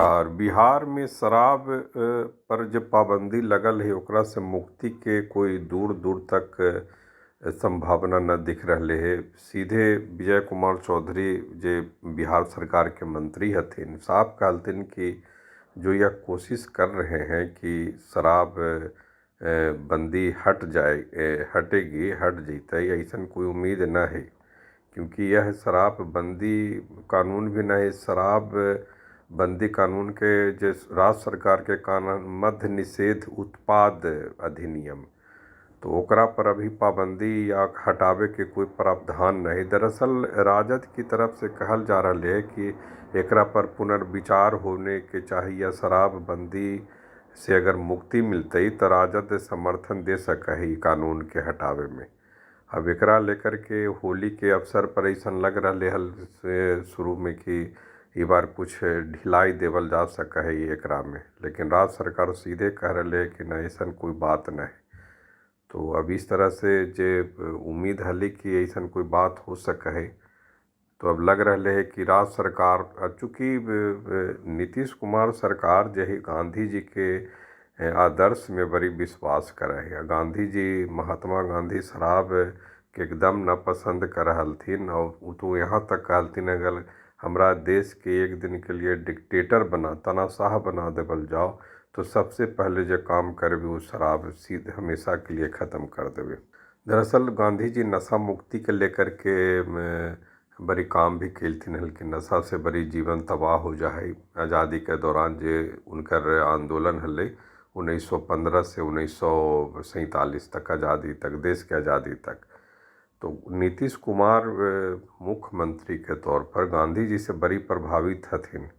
और बिहार में शराब पर जो पाबंदी लगल है ओकरा से मुक्ति के कोई दूर दूर तक संभावना न दिख रहले है। सीधे विजय कुमार चौधरी जे बिहार सरकार के मंत्री हथिन साफ कहलथिन कि जो यह कोशिश कर रहे हैं कि शराब बंदी हट जाए, हटेगी, हट जैतै, ऐसन कोई उम्मीद न है, क्योंकि यह शराब बंदी कानून भी न है। शराब बंदी कानून के जे राज्य सरकार के कानून मद्य निषेध उत्पाद अधिनियम, तो ओकरा पर अभी पाबंदी या हटावे के कोई प्रावधान नहीं। दरअसल राजद की तरफ से कहल जा रहा है कि एकरा पर पुनर्विचार होने के चाहिए, या शराब बंदी से अगर मुक्ति मिलते तो राजद समर्थन दे सके है कानून के हटावे में। अब एकरा लेकर के होली के अवसर पर ऐसा लग रहा है शुरू में कि ई बार कुछ ढिलाई देवल जा सके है एकरा में, लेकिन राज्य सरकार सीधे कह रहे है कि नहीं, ऐसा कोई बात नहीं। तो अब इस तरह से जे उम्मीद हली कि ऐसा कोई बात हो सके है, तो अब लग रहा है कि राज्य सरकार, चूँकि नीतीश कुमार सरकार जो है गांधी जी के आदर्श में बड़ी विश्वास करे है। गांधी जी, महात्मा गांधी शराब के एकदम न पसंद कर हलथिन, और तो यहाँ तक कहलथिन अगर हमरा देश के एक दिन के लिए डिक्टेटर बना, तानाशाह बना देवल जाओ तो सबसे पहले जो काम करबे वो शराब सीधे हमेशा के लिए ख़त्म कर देवे। दरअसल गांधी जी नशा मुक्ति के लेकर के बड़ी काम भी केलथिन हल कि नशा से बड़ी जीवन तबाह हो जाए। आज़ादी के दौरान जे उनकर आंदोलन हलै 1915 से 1947 तक, आज़ादी तक, देश के आज़ादी तक, तो नीतीश कुमार मुख्यमंत्री के तौर पर गांधी जी से बड़ी प्रभावित हथिन।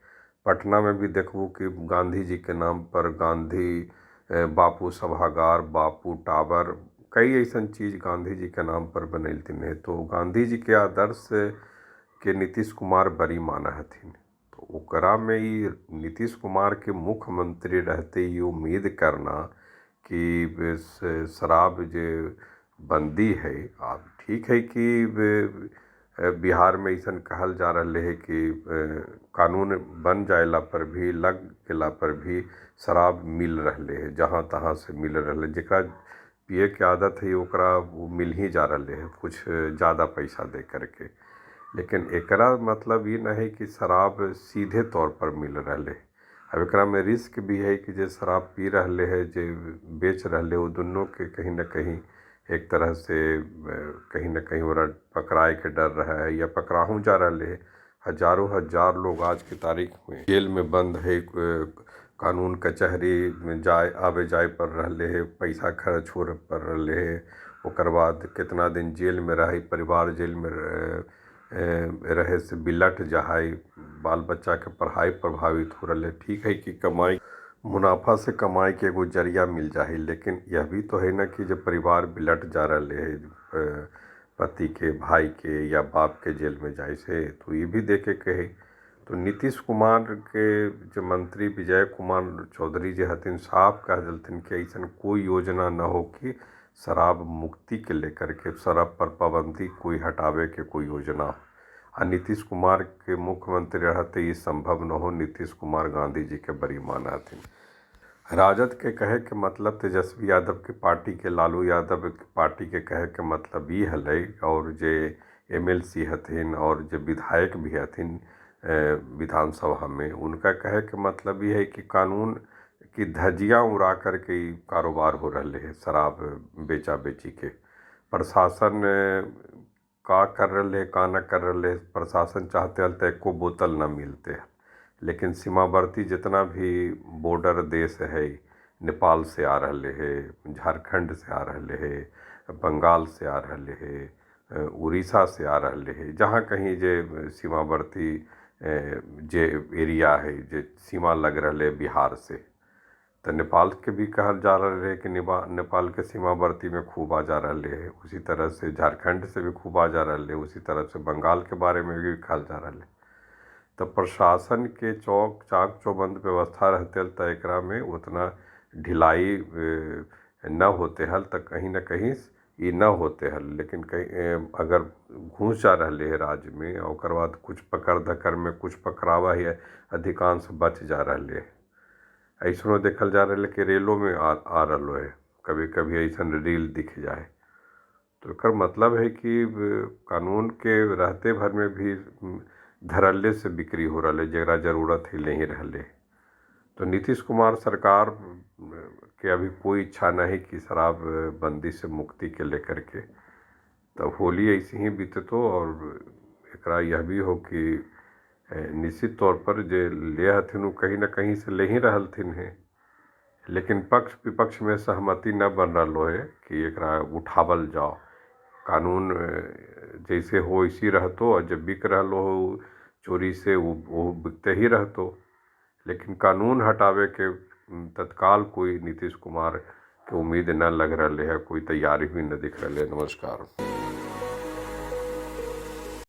पटना में भी देखबू कि गांधी जी के नाम पर गांधी बापू सभागार, बापू टावर, कई ऐसा चीज़ गांधी जी के नाम पर बनैलथिन है। तो गांधी जी के आदर्श के नीतीश कुमार बड़ी माना हथिन। तो ओकरा में ई नीतीश कुमार के मुख्यमंत्री रहते ही उम्मीद करना कि शराब जे बंदी है, अब ठीक है कि बिहार में ऐसा कहल जा रहा है कि कानून बन जाएला पर भी, लग गेला पर भी शराब मिल रहे है, जहाँ तहाँ से मिल रहा है। जेकरा पिए के आदत है ओकरा वो मिल ही जा रहा है कुछ ज़्यादा पैसा दे करके। लेकिन एकरा मतलब ये नहीं कि शराब सीधे तौर पर मिल रहा है। अब एकरा में रिस्क भी है कि जे शराब पी रहे है, जे बेच रहे, वो दोनों के कहीं ना कहीं एक तरह से कहीं ना कहीं ओकरा पकड़ाए के डर रहा है या पकड़ाहू जा रहे है। हजारों हजार लोग आज की तारीख में जेल में बंद है, कानून कचहरी में जाए आवे जाए पर रहे है, पैसा खर्च हो पर रहे है। ओकर बाद कितना दिन जेल में रहे, परिवार जेल में रहे से बिलट जाए, बाल बच्चा के पढ़ाई प्रभावित हो रहा है। ठीक है कि कमाई मुनाफा से कमाई के एगो जरिया मिल जाए, लेकिन यह भी तो है ना कि जब परिवार बिलट जा रहे है, पति के, भाई के या बाप के जेल में जाए से, तो ये भी देखे के है। तो नीतीश कुमार के जो मंत्री विजय कुमार चौधरी जे हथिन साफ कह दिलथिन कि ऐसा कोई योजना न हो कि शराब मुक्ति के लेकर के शराब पर पाबंदी कोई हटावे के कोई योजना। आ नीतीश कुमार के मुख्यमंत्री रहते ये संभव न हो। नीतीश कुमार गांधी जी के बड़ी माना हथिन। राजद के कहे के मतलब तेजस्वी यादव के पार्टी के, लालू यादव के पार्टी के कहे के मतलब ये हलै, और जे एमएलसी हथिन और जे विधायक भी हथिन विधानसभा में, उनका कहे के मतलब ये है कि कानून की धज्जियाँ उड़ा करके कारोबार हो रहे है शराब बेचा बेची के। प्रशासन का कर रहे, का न कर रहे, प्रशासन चाहते हल तो एको बोतल न मिलते, लेकिन सीमावर्ती जितना भी बॉर्डर देश है, नेपाल से आ रहे है, झारखंड से आ रहे है, बंगाल से आ रहे है, उड़ीसा से आ रहे है, जहाँ कहीं जे सीमावर्ती जे एरिया है, जे सीमा लग रहे बिहार से, तो नेपाल के भी कहल जा रहा है कि नेपाल के सीमावर्ती में खूब आ जा रहे है। उसी तरह से झारखंड से भी खूब आ जा रहे है, उसी तरह से बंगाल के बारे में भी कहल जा रहा है। तो प्रशासन के चौक चाक चौबंद व्यवस्था रहते तो एकरा में उतना ढिलाई न होते हल, तो कहीं ना कहीं ई न होते हल। लेकिन कहीं अगर घुस जा रहले है राज्य में, ओकर बाद कुछ पकड़ धकड़ में कुछ पकड़ावा है, अधिकांश बच जा रहले है। ऐसनो देखल जा रहले कि रेलों में आ आ रहलो है, कभी कभी ऐसन रील दिख जाए। तो एकर मतलब है कि कानून के रहते भर में भी धड़ल्ले से बिक्री हो रहलै, जकरा जरूरत है ले ही रहले। तो नीतीश कुमार सरकार के अभी कोई इच्छा नहीं कि शराब बंदी से मुक्ति के लेकर के। तो होली ऐसे ही बीततो। और एकरा यह भी हो कि निश्चित तौर पर जे ले हथिन वो कहीं न कहीं से ले ही रहलथिन हैं, लेकिन पक्ष विपक्ष में सहमति न बन रहलो है कि एकरा उठावल जाओ। कानून जैसे हो वैसी रहतो, और जब बिक रहलो हो चोरी से वो बिकते ही रहतो, लेकिन कानून हटावे के तत्काल कोई नीतीश कुमार के उम्मीद न लग रहा है, कोई तैयारी भी न दिख रहा है। नमस्कार।